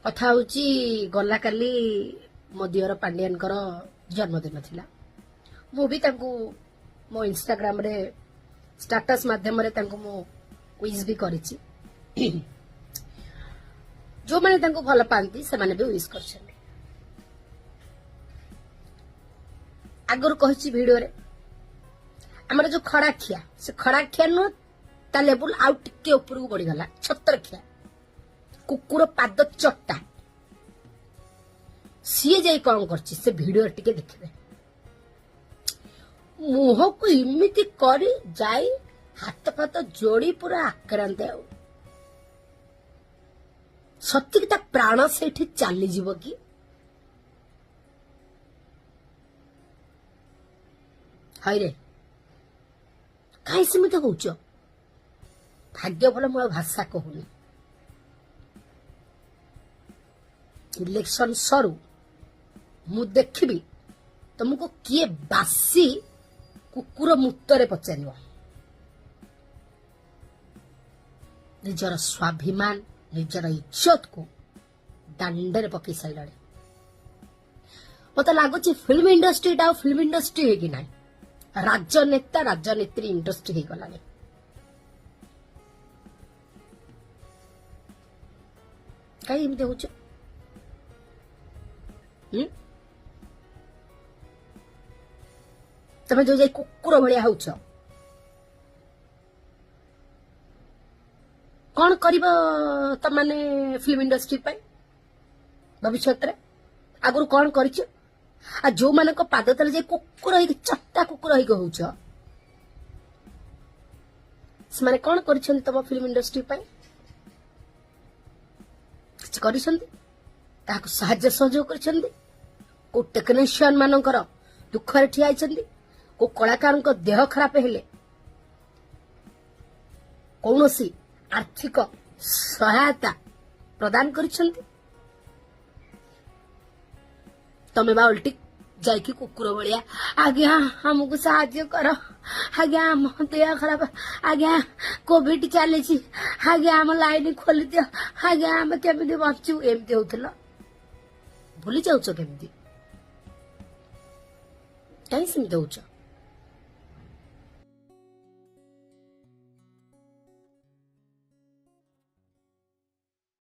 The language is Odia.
କଥା ହେଉଛି, ଗଲା କାଲି ମୋ ଦିଅର ପାଣ୍ଡିଆନଙ୍କର ଜନ୍ମଦିନ ଥିଲା। ମୁଁ ବି ତାଙ୍କୁ ମୋ ଇନଷ୍ଟାଗ୍ରାମରେ ଷ୍ଟାଟସ୍ ମାଧ୍ୟମରେ ତାଙ୍କୁ ମୁଁ ୱିଶ୍ ବି କରିଛି। ଯୋଉମାନେ ତାଙ୍କୁ ଭଲ ପାଆନ୍ତି ସେମାନେ ବି ୱିଶ୍ କରିଛନ୍ତି। ଆଗରୁ କହିଛି ଭିଡିଓରେ, ଆମର ଯୋଉ ଖଡାଖିଆ, ସେ ଖଡାଖିଆ ନୁହଁ, ତା ଲେବୁଲ ଆଉ ଟିକେ ଉପରକୁ ବଢିଗଲା। ଛତ୍ରଖିଆ, କୁକୁର ପାଦ ଚଟା, ସିଏ ଯାଇ କଣ କରିଛି ସେ ଭିଡିଓ ଟିକେ ଦେଖିବେ। ମୁହଁକୁ ଏମିତି କରି ଯାଇ ହାତ ଫାତ ଯୋଡି ପୁରା ଆକ୍ରାନ୍ତ। ଆଉ ସତିକି ତା ପ୍ରାଣ ସେଇଠି ଚାଲିଯିବ କି? ହଇରେ, କାହିଁ ସେମିତି ହଉଛ? ଭାଗ୍ୟ ଭଲ ମୁଁ ଆଉ ଭାଷା କହୁନି। ଇଲେକ୍ସନ ସରୁ, ମୁଁ ଦେଖିବି ତମକୁ କିଏ ବାସି କୁକୁର ମୁତରେ ପଚାରିବ। ନିଜର ସ୍ୱାଭିମାନ, ନିଜର ଇଜ୍ଜତକୁ ଦାଣ୍ଡରେ ପକେଇ ସାରିଲାଣି। ମତେ ଲାଗୁଛି ଫିଲ୍ମ ଇଣ୍ଡଷ୍ଟ୍ରିଟା ଆଉ ଫିଲ୍ମ ଇଣ୍ଡଷ୍ଟ୍ରି ହେଇକି ନାହିଁ, ରାଜନେତା ରାଜନେତ୍ରୀ ଇଣ୍ଡଷ୍ଟ୍ରି ହେଇଗଲାଣି। କାହିଁ ଏମିତି ହଉଛ? ତମେ ଯୋଉ ଯାଇ କୁକୁର ଭଳିଆ ହଉଛ, କଣ କରିବ ତମାନେ ଫିଲ୍ମ ଇଣ୍ଡଷ୍ଟ୍ରି ପାଇଁ ଭବିଷ୍ୟତରେ? ଆଗରୁ କଣ କରିଛ? ଆଉ ଯୋଉମାନଙ୍କ ପାଦ ତଳେ ଯାଇ କୁକୁର ହେଇକି, ଚଟା କୁକୁର ହେଇକି ହଉଛ, ସେମାନେ କଣ କରିଛନ୍ତି ତମ ଫିଲ୍ମ ଇଣ୍ଡଷ୍ଟ୍ରି ପାଇଁ? କିଛି କରିଛନ୍ତି? କାହାକୁ ସାହାଯ୍ୟ ସହଯୋଗ କରିଛନ୍ତି? କୋଉ ଟେକ୍ନିସିଆନ ମାନଙ୍କର ଦୁଃଖରେ ଠିଆ ହେଇଛନ୍ତି? କୋଉ କଳାକାରଙ୍କ ଦେହ ଖରାପ ହେଲେ କୌଣସି ଆର୍ଥିକ ସହାୟତା ପ୍ରଦାନ କରିଛନ୍ତି? ତମେ ବା ଓଲଟି ଯାଇକି କୁକୁର ଭଳିଆ, ଆଜ୍ଞା ଆମକୁ ସାହାଯ୍ୟ କର, ଆଜ୍ଞା ଆମ ଦେହ ଖରାପ, ଆଜ୍ଞା କୋଭିଡ ଚାଲିଛି, ଆଜ୍ଞା ଆମ ଲାଇନ ଖୋଲିଦିଅ, ଆଜ୍ଞା ଆମେ କେମିତି ବଞ୍ଚିବୁ, ଏମିତି ହଉଥିଲ। ଭୁଲି ଯାଉଛ କେମିତି? କାହିଁ ସେମିତି ହଉଛ?